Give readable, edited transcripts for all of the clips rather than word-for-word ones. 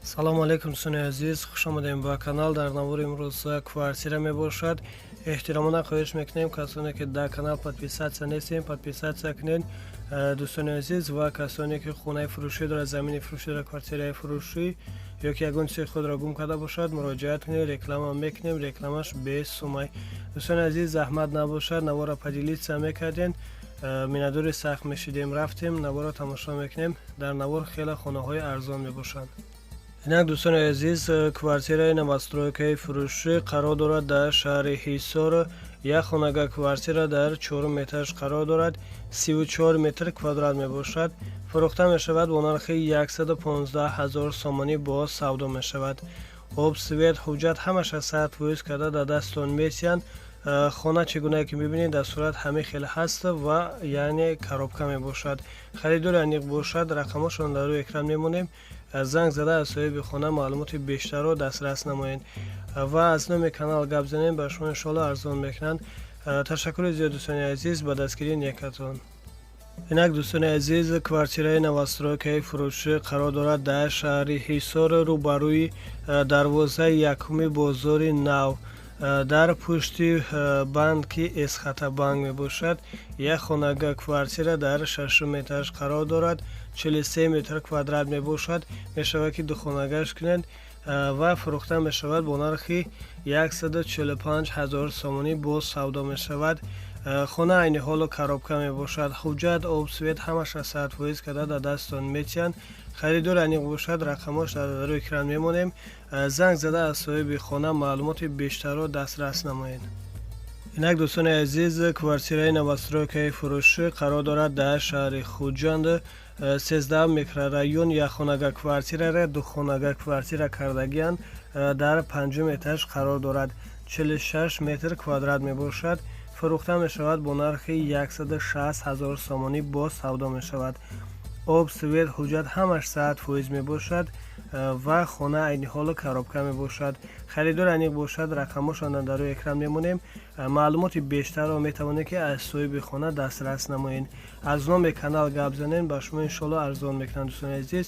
Салому алейкум, дӯстони азиз, хушомадем ба канал. Дар навори имрӯз квартира мебошад. Эҳтиромона хоҳиш мекунем, касоне ки дар канал подписаться нестем, подписаться кунед, дӯстони азиз, ва касоне ки хонаи фурӯшӣ дорад, замини фурӯшӣ дорад, квартираи фурӯшӣ ё ки ягон чизи худро гум карда бошад, муроҷиат кунед, реклама мекунем, рекламаш бесумай. Дӯстони азиз, заҳмат набошад, навора поделиться мекардем, миннатдори сахт мешидем. Рафтем, наворро тамошо мекунем. Дар навор хеле хонаҳои арзон мебошанд. Инак, дӯстони азиз, квартираи новостройкаи фурӯшӣ қарор дорад дар шаҳри Ҳисор. Як хонага квартира дар чорум этаж қарор дорад, 34 метр квадрат мебошад. Фурӯхта мешавад бо нархи 115 000 сомонӣ, боз савдо мешавад. Об, свет, ҳуҷҷат ҳамаша 100% карда дар дасттон месиҳанд. Хона чӣ гунае ки мебинед, дар сурат ҳамин хел ҳаст ва яъне коробка мебошад. Харидори аниқ бошад, рақамҳошон дар рӯи экран мемонем, занг зада аз соҳиби хона маълумоти бештарро дастрас намоед ва аз номи канал гап занем, ба шумо иншоалло арзон мекунанд. Ташаккури зиёд, дӯстони азиз, ба дастгирии некатон. Инак, дӯстони азиз, квартираи новостройкаи фурӯшӣ қарор дорад дар шаҳри Ҳисор, рӯбарӯи дарвозаи якуми бозори нав, дар пушти банки Эсхатабанк мебошад. Як хонага квартира дар шашум этаж қарор дорад, 43 метр квадрат мебошад. Мешавад ки духонагаш кунед ва фурӯхта мешавад бо нархи 145 000 сомонӣ, боз савдо мешавад. Хона айни ҳоло коробка мебошад. Ҳуҷҷат, об, свет ҳамаша 100% карда дар дасттон метиҳанд. Харидори аниқ бошад, рақамҳош дар рӯи экран мемонем, занг зада аз соҳиби хона маълумоти бештарро дастрас намоед. Инак, дӯстони азиз, квартираи новостройкаи фурӯшӣ қарор дорад дар шаҳри Хуҷанд, 13 микрорайон. Якхонага квартирара духонага квартира кардагианд, дар панҷум этаж қарор дорад, 46 метр квадрат мебошад. Фурӯхта мешавад бо нархи 160 ҳазор сомонӣ, боз савдо мешавад. Об, свет, ҳуҷҷат ҳамаш 100% мебошад ва хона айни ҳоло коробка мебошад. Харидор аниқ бошад, рақамҳошонро дар рӯи экран мемонем, маълумоти бештарро метавонед ки аз соҳиби хона дастрас намоед. Аз номи канал гап занед, ба шумо иншоалло арзон мекунанд. Дӯстони азиз,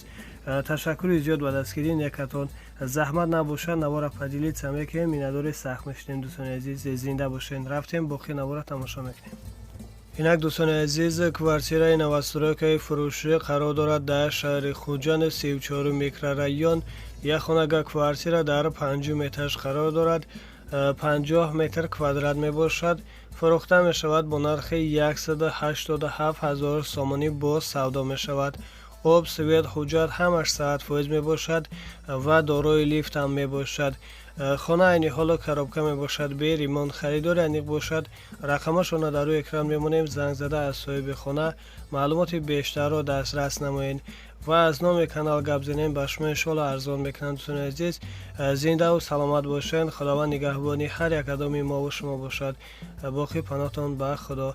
ташаккури зиёд ба дастгирии некатон. Заҳмат набошад, навора поделиться мекунем, миннатдори сахт мешудем. Дӯстони азиз, зинда бошед. Рафтем, боқӣ навора тамошо мекунем. Инак, дӯстони азиз, квартираи новостройкаи фурӯшӣ қарор дорад дар шаҳри Хуҷанд, 34 микрорайон. Як хонага квартира дар панҷум этаж қарор дорад, 50 метр квадрат мебошад. Фурӯхта мешавад бо нархи 187 000 сомонӣ, боз савдо мешавад. Об, свет, ҳуҷҷат ҳамаш 100% мебошад ва дорои лифт ҳам мебошад. Хона айни ҳоло коробка мебошад, бе ремонт. Харидори аниқ бошад, рақамҳошонро дар рӯи экран мемонем, занг зада аз соҳиби хона маълумоти бештарро дастрас намоед ва аз номи канал гап занем, ба шумо иншоалло арзон мекунанд. Дӯстони азиз, зиндаву саломат бошед. Худованд нигаҳбони ҳар як адоми мову шумо бошад. Боқӣ паноҳтон ба Худо.